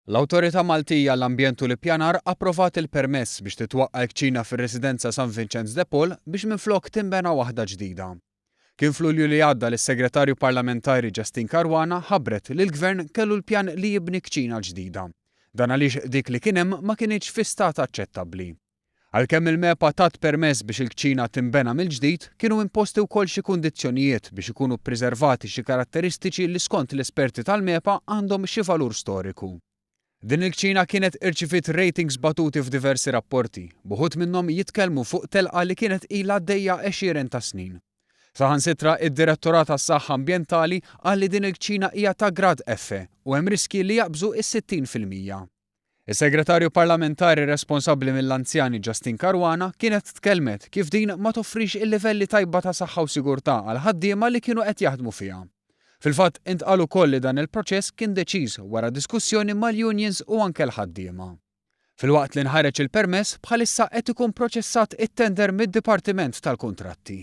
L-Awtorità Maltija għall-Ambjent u l-Ippjanar approvat il-permess biex titwaqqa' l-kċina fir-residenza San Vinċenz de Paul biex minflok tinbena waħda ġdida. Kien f'Lulju li għadda li s-Segretarju Parlamentari Justyne Caruana ħabbret li l-Gvern kellu l-pjan li jibni kċina ġdida. Dan għaliex dik li kien hemm ma kinitx fi stat aċċettabbli. Għalkemm il-MEPA tat permess biex il-kċina tinbena mill-ġdid, kienu imposti wkoll xi kundizzjonijiet biex ikunu ppriservati xi karatteristiċi li skont l-esperti tal-MEPA għandhom xi valur storiku. Din il-kċina kienet irċiviet ratings batuti f'diversi rapporti, b'uħud minnhom jitkellmu fuq telqa li kienet ilha għaddejja għexieren ta' snin. Saħansitra id-Direttorat għas-Saħħa Ambjentali qal li din il-kċina hija ta' grad F u hemm riskji li jaqbżu s-60 fil-100. Is-Segretarju Parlamentari responsabbli mill-Anzjani Justyne Caruana kienet tkellmet kif din ma toffrix il-livelli tajba ta' saħħa u sigurtà għall-ħaddiema li kienu qed jaħdmu fiha. Fil-fatt, intqal ukoll li dan il-proċess kien deċiż wara diskussjoni mal-unions u anke l-ħaddiema. Filwaqt li nħareġ il-permess, bħalissa qed ikun proċessat it-tender mid-Dipartiment tal-Kuntratti.